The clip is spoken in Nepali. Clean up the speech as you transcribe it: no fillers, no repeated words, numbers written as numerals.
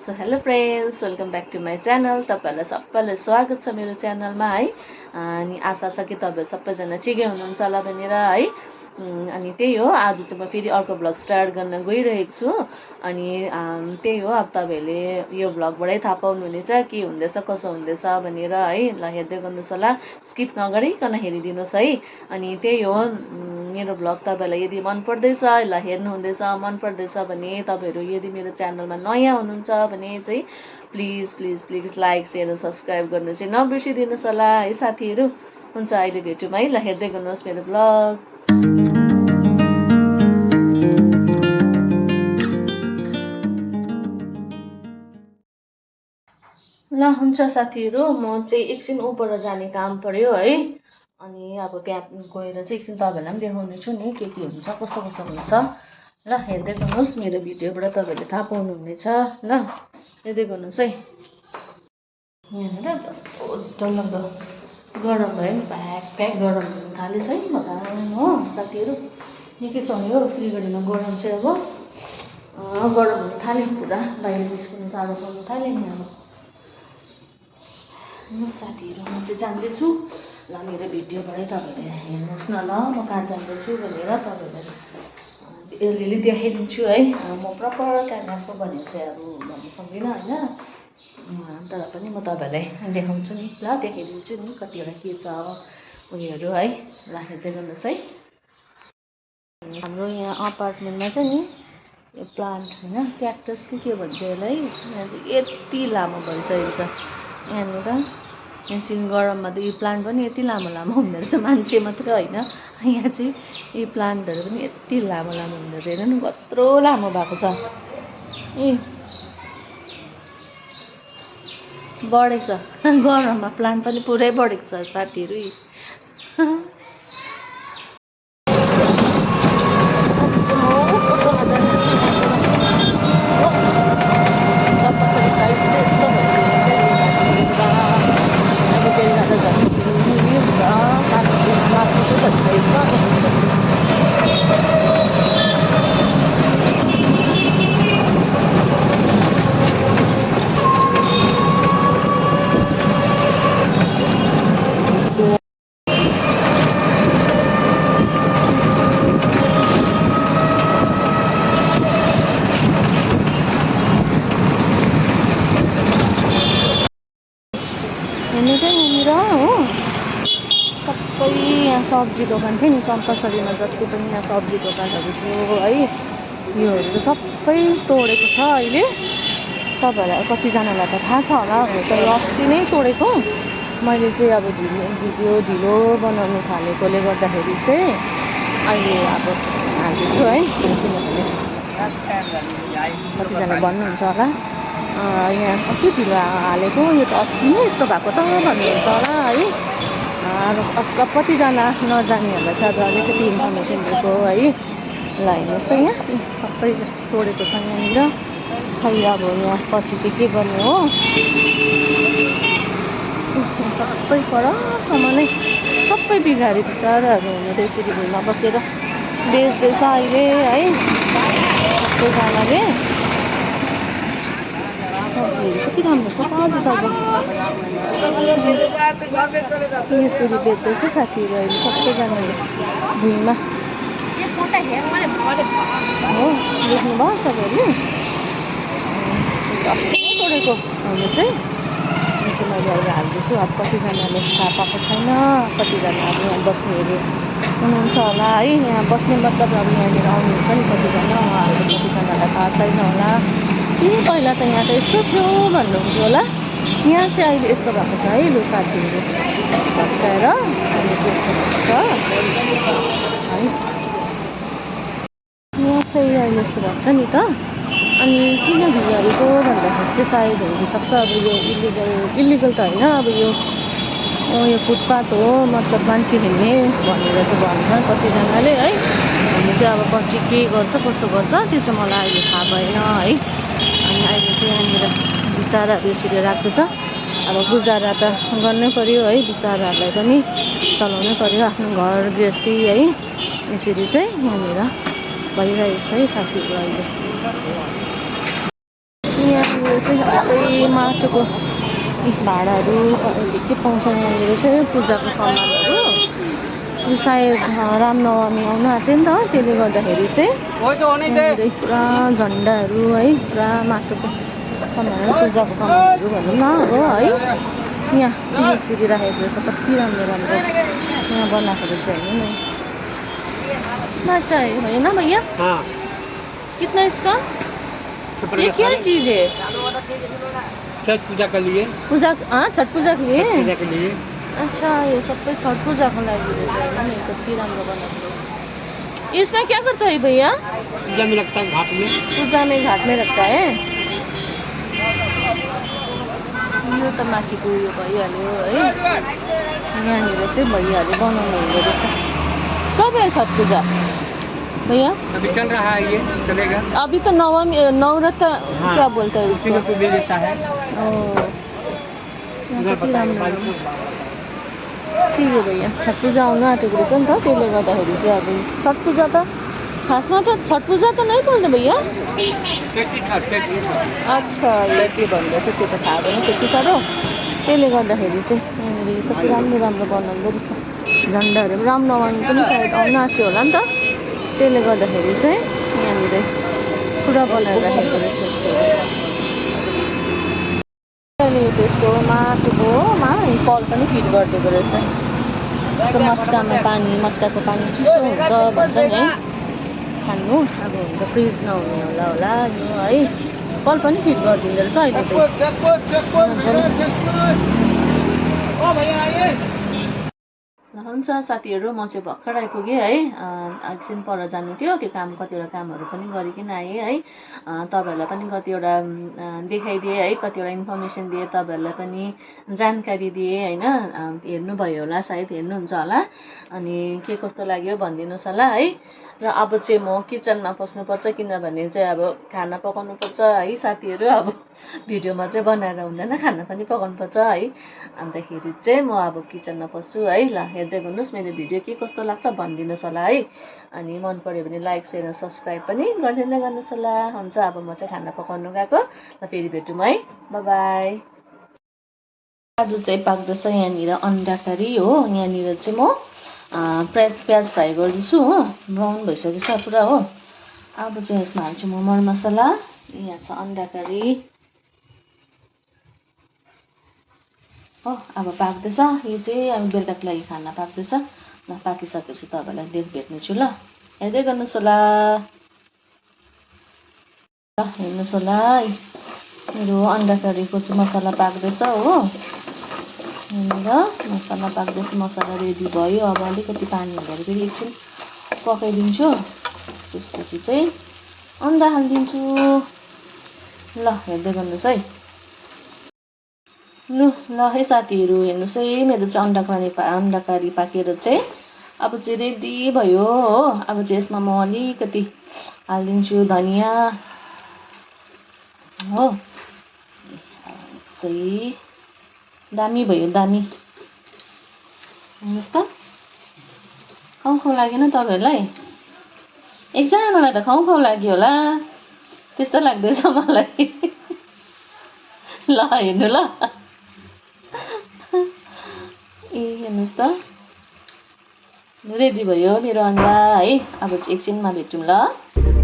So hello friends, welcome back to my channel. तपाईँहरूलाई सबैलाई स्वागत छ मेरो च्यानलमा है। अनि आशा छ कि तपाईँहरू सबैजना ठिकै हुनुहुन्छ होला भनेर है। अनि त्यही हो, आज चाहिँ म फेरि अर्को भ्लग स्टार्ट गर्न गइरहेको छु। अनि त्यही हो, अब तपाईँहरूले यो भ्लगबाटै थाहा पाउनुहुनेछ के हुँदैछ कसो हुँदैछ भनेर है। ल हेर्दै गर्नुहोस् होला, स्किप नगरिकन हेरिदिनुहोस् है। अनि त्यही हो, मेरो भ्लग तपाईँलाई यदि मन पर्दैछ ल हेर्नुहुँदैछ मन पर्दैछ भने तपाईँहरू यदि मेरो च्यानलमा नयाँ हुनुहुन्छ भने चाहिँ please please please like share र सब्सक्राइब गर्नु चाहिँ नबिर्सिदिनुहोस् होला है साथीहरू। हुन्छ, अहिले भेटौँ है। ल हेर्दै गर्नुहोस् मेरो भ्लग। ल हुन्छ साथीहरू, म चाहिँ एकछिन ऊपर जाने काम पर्यो है। अनि अब त्यहाँ गएर चाहिँ एकछिन तपाईँहरूलाई पनि देखाउने छु नि के हुन्छ कसो कसो हुन्छ। ल हेर्दै गर्नुहोस्, मेरो भिडियोबाट तपाईँहरूले थाहा पाउनुहुनेछ। ल हेर्दै गर्नुहोस् है। यहाँनिर कस्तो डरलाग्दो गरम भयो नि, प्याक गरम हुन थालेछ है भगवान् हो साथीहरू। निकै चल्यो सिलगढीमा गरम चाहिँ अब गरम हुन थाल्यो पुरा, बाहिर निस्किनु साह्रो पर्नु थाल्यो नि अब साथीहरू। म चाहिँ जाँदैछु। ल मेरो भिडियोबाटै तपाईँहरूले हेर्नुहोस् न, ल म कहाँ जाँदैछु भनेर तपाईँहरूलाई अलिअलि देखाइदिन्छु है। म प्रपर कहाँ गएको भनेर चाहिँ अब भन्नु सक्दिनँ होइन, तर पनि म तपाईँहरूलाई देखाउँछु नि, ल देखाइदिन्छु नि कतिवटा के छ उयोहरू है। ल हेर्दै गर्नुहोस् है। हाम्रो यहाँ अपार्टमेन्टमा चाहिँ नि यो प्लान्ट होइन, क्याक्टस के भन्छ यसलाई, यहाँ चाहिँ यति लामो भइसकेको छ। यहाँनिर यहाँ गरममा त यो प्लान्ट पनि यति लामो लामो हुँदो रहेछ, मान्छे मात्रै होइन यहाँ चाहिँ यो प्लान्टहरू पनि यति लामो लामो हुँदो रहेछ। हेर्नु कत्रो लामो भएको छ, बढेछ गरममा प्लान्ट पनि पुरै बढेको छ साथीहरू। यहाँनिर हो सबै यहाँ सब्जी दोकान थियो नि, चम्पासरीमा जति पनि यहाँ सब्जी दोकानहरू थियो है, योहरू चाहिँ सबै तोडेको छ अहिले। तपाईँहरूलाई कतिजनालाई त थाहा छ होला, तर अस्ति नै तोडेको। मैले चाहिँ अब भिडियो ढिलो बनाउनु थालेकोले गर्दाखेरि चाहिँ अहिले अब हाल्दैछु है, किनभने कतिजना भन्नुहुन्छ होला यहाँ कति ढिलो हालेको, यो त अस्ति नै यस्तो भएको त भन्नुहुन्छ होला है। अब कतिजना नजानेहरूलाई चाहिँ अब अलिकति इन्फर्मेसन दिएको है। ल हेर्नुहोस् त यहाँ सबै तोडेको छ यहाँनिर। खै अब यहाँ पछि चाहिँ के गर्ने हो, सबै परसम्म नै सबै बिगारी बिचराहरू हुनेर यसरी भुइँमा बसेर बेच्दैछ अहिले है सबैजनाले। सब्जीहरू कति राम्रो छ, ताजा ताजा यसरी बेच्दैछ साथीहरू अहिले सबैजनाले भुइँमा हो। देख्नुभयो तपाईँहरूले, अस्ति नै तोडेको अहिले चाहिँ मैले अहिले हाल्दैछु। अब कतिजनाले थाहा पाएको छैन, कतिजना अब यहाँ बस्नेहरू हुनुहुन्छ होला है। यहाँ बस्ने मतलब अब यहाँनिर आउनुहुन्छ नि कतिजना, उहाँहरू कतिजनालाई थाहा छैन होला कि पहिला त यहाँ त यस्तो थियो भन्नुहुन्थ्यो होला। यहाँ चाहिँ अहिले यस्तो भएको छ है लु साथीहरू, भत्काएर अहिले चाहिँ यस्तो भएको छ है। यहाँ चाहिँ अहिले यस्तो भएको छ नि त। अनि किन भिगारेको भन्दाखेरि चाहिँ सायद हुनसक्छ अब यो इलिगल त होइन, अब यो फुटपाथ हो मतलब मान्छे हिँड्ने भनेर चाहिँ भन्छन् कतिजनाले है। हामी चाहिँ अब पछि के गर्छ कसो गर्छ त्यो चाहिँ मलाई अहिले थाहा भएन है। अनि अहिले चाहिँ यहाँनिर बिचराहरू यसरी राख्दो छ। अब गुजारा त गर्नै पऱ्यो है, बिचराहरूलाई पनि चलाउनै पऱ्यो आफ्नो घर गृहस्थी है। यसरी चाहिँ यहाँनिर भइरहेको छ है साथीहरू अहिले। यहाँनिर यहाँनिर चाहिँ यस्तै माटोको भाँडाहरू के पाउँछ यहाँनिर चाहिँ पूजाको सामानहरू। यो सायद रामनवमी आउनु आँट्यो नि त, त्यसले गर्दाखेरि चाहिँ यहाँनिर पुरा झन्डाहरू है, पुरा माटोको सामानहरू, पूजाको सामानहरू भनौँ न अब है। यहाँ यसरी राखेको रहेछ, कति राम्रो राम्रो यहाँ बनाएको रहेछ हेर्नु न। अच्छा है ना भैया? कितना इसका? ये क्या चीज़ है? छठ पूजा के लिए। पूजा छठ पूजा के लिए? पूजा के लिए। अच्छा, ये सबै छठ पूजाको लागि रहेछ हैन, कति राम्रो बनाएको रहेछ। इसमें क्या करता है भैया? पूजा में लगता है घाट में। पूजा में घाट में रखता है। यो त माथिको उयो भइहाल्यो है, यहाँनिर चाहिँ भइहाल्यो, बनाउनु हुँदो रहेछ। कब है छठ पूजा भैया? अभी चल रहा है, ये चलेगा अभी तो नवमी नवरात्र। हाँ, क्या बोलते हैं उसी को भी देता है। कति राम्रो ठिक है भैया। छठ पूजा आउनु आँटेको रहेछ नि त, त्यसले गर्दाखेरि चाहिँ अब छठ पूजा त खासमा त छठ पूजा त नै बोल्ने भैया। अच्छा, यो के भन्दैछ त्यो त थाहा भएन त्यति साह्रो, त्यसले गर्दाखेरि चाहिँ यहाँनिर कति राम्रो राम्रो बनाउँदो रहेछ। झन्डाहरू रामनवमी पनि सायद आउनु आँट्यो होला नि त, त्यसले गर्दाखेरि चाहिँ यहाँनिर पुरा बनाएर राखेको रहेछ यस्तोहरू। अहिले त्यस्तो माटोकोमा कल पनि फिट गरिदिएको रहेछ। यस्तो मटकामा पानी, मटकाको पानी चिसो हुन्छ भन्छ नि है खानु, अब हुन त फ्रिज नहुने होला यो है, कल पनि फिट गरिदिँदो रहेछ अहिले त। हुन्छ साथीहरू, म चाहिँ भर्खर आइपुगेँ है, एकछिन पर जानु थियो, त्यो कतिवटा कामहरू पनि गरिकन आएँ है। तपाईँहरूलाई पनि कतिवटा देखाइदिएँ है, कतिवटा इन्फर्मेसन दिएँ, तपाईँहरूलाई पनि जानकारी दिएँ होइन। हेर्नुभयो होला, सायद हेर्नुहुन्छ होला, अनि के कस्तो लाग्यो भनिदिनुहोस् होला है। र अब चाहिँ म किचनमा पस्नुपर्छ, किनभने चाहिँ अब खाना पकाउनु पर्छ है साथीहरू। अब भिडियो मात्रै बनाएर हुँदैन, खाना पनि पकाउनु पर्छ है। अन्तखेरि चाहिँ म अब किचनमा पस्छु है। ल हेर्दै गर्नुहोस्, मेरो भिडियो के कस्तो लाग्छ भनिदिनुहोस् होला है। अनि मन पऱ्यो भने लाइक सेयर र सब्सक्राइब पनि गरिदिँदै गर्नुहोस् होला। हुन्छ, अब म चाहिँ खाना पकाउनु गएको, र फेरि भेटौँ है, बाई। आज चाहिँ पाक्दैछ यहाँनिर अन्डा करी हो। यहाँनिर चाहिँ म प्याज फ्राई गर्दैछु हो, ब्राउन भइसकेको छ पुरा हो। अब चाहिँ यसमा हाल्छु म मरमसला। यहाँ छ अन्डा करी हो। अब पाक्दैछ, यो चाहिँ अब बेलुकाको लागि खाना पाक्दैछ। ल पाकिसकेपछि तपाईँहरूलाई भेट्नेछु ल, हेर्दै गर्नुहोस् होला। ल हेर्नुहोस् होला, मेरो अन्डा करीको चाहिँ मसला पाक्दैछ हो। यहाँनिर मसला पाक्दैछ, मसला रेडी भयो। अब अलिकति पानी हालेर फेरि एकछिन पकाइदिन्छु, त्यसपछि चाहिँ अन्डा हालिदिन्छु। ल हेर्दै गर्नुहोस् है। ल है साथीहरू, हेर्नुहोस् है, मेरो चाहिँ अन्डा करी पाकेर चाहिँ अब चाहिँ रेडी भयो हो। अब चाहिँ यसमा म अलिकति हालिदिन्छु धनिया हो। चाहिँ दामी भयो, दामी। हेर्नुहोस् त, खाउ लागेन तपाईँहरूलाई? एकजनालाई त खाउ लाग्यो होला, त्यस्तो लाग्दैछ मलाई। ल हेर्नु ल, ए हेर्नुहोस् त, रेडी भयो मेरो अन्डा है। अब चाहिँ एकछिनमा भेटौँ ल।